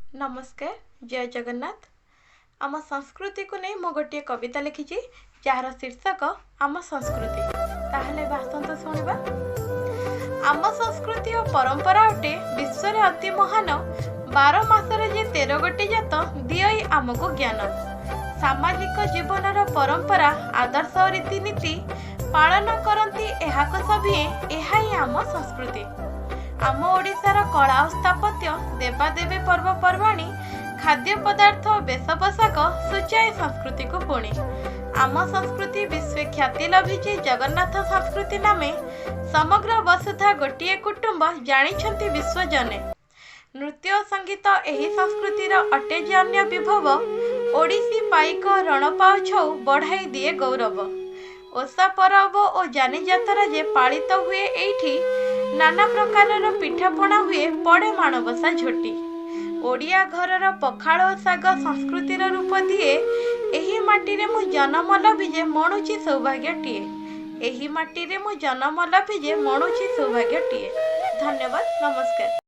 ନମସ୍କାର, ଜୟ ଜଗନ୍ନାଥ। ଆମ ସଂସ୍କୃତିକୁ ନେଇ ମୁଁ ଗୋଟିଏ କବିତା ଲେଖିଛି, ଯାହାର ଶୀର୍ଷକ ଆମ ସଂସ୍କୃତି। ତାହେଲେ ଏବେ ଆସନ୍ତୁ ଶୁଣିବା। ଆମ ସଂସ୍କୃତି ଓ ପରମ୍ପରା ଅଟେ ବିଶ୍ୱରେ ଅତି ମହାନ। 12 ମାସରେ ଯେ 13 ଗୋଟି ଜାତ, ଦିଅଇ ଆମକୁ ଜ୍ଞାନ। ସାମାଜିକ ଜୀବନର ପରମ୍ପରା, ଆଦର୍ଶ ଓ ରୀତିନୀତି ପାଳନ କରନ୍ତି ଏହାକୁ ସଭିଏଁ, ଏହା ହିଁ ଆମ ସଂସ୍କୃତି। ଆମ ଓଡ଼ିଶାର କଳା ଓ ସ୍ଥାପତ୍ୟ, ଦେବାଦେବୀ, ପର୍ବପର୍ବାଣୀ, ଖାଦ୍ୟ ପଦାର୍ଥ, ବେଶ ପୋଷାକ ସୂଚାଏ ସଂସ୍କୃତିକୁ ପୁଣି। ଆମ ସଂସ୍କୃତି ବିଶ୍ୱେ ଖ୍ୟାତି ଲଭିଛି ଜଗନ୍ନାଥ ସଂସ୍କୃତି ନାମେ। ସମଗ୍ର ବସୁଧା ଗୋଟିଏ କୁଟୁମ୍ବ, ଜାଣିଛନ୍ତି ବିଶ୍ୱଜନେ। ନୃତ୍ୟ ଓ ସଙ୍ଗୀତ ଏହି ସଂସ୍କୃତିର ଅଟେ ଯେ ଅନ୍ୟ ବିଭବ। ଓଡ଼ିଶୀ, ପାଇକ, ରଣପା ଓ ଛଉ ବଢ଼ାଇ ଦିଏ ଗୌରବ। ଓଷା ପରବ ଓ ଯାନିଯାତ୍ରା ଯେ ପାଳିତ ହୁଏ ଏଇଠି, ନାନା ପ୍ରକାରର ପିଠାପଣା ହୁଏ, ପଡ଼େ ମାଣବସା ଝୋଟି। ଓଡ଼ିଆ ଘରର ପଖାଳ ଓ ଶାଗ ସଂସ୍କୃତିର ରୂପ ଦିଏ। ଏହି ମାଟିରେ ମୁଁ ଜନମ ଲଭି ଯେ ମଣୁଛି ସୌଭାଗ୍ୟଟିଏ। ଏହି ମାଟିରେ ମୁଁ ଜନମ ଲଭି ଯେ ମଣୁଛି ସୌଭାଗ୍ୟଟିଏ। ଧନ୍ୟବାଦ, ନମସ୍କାର।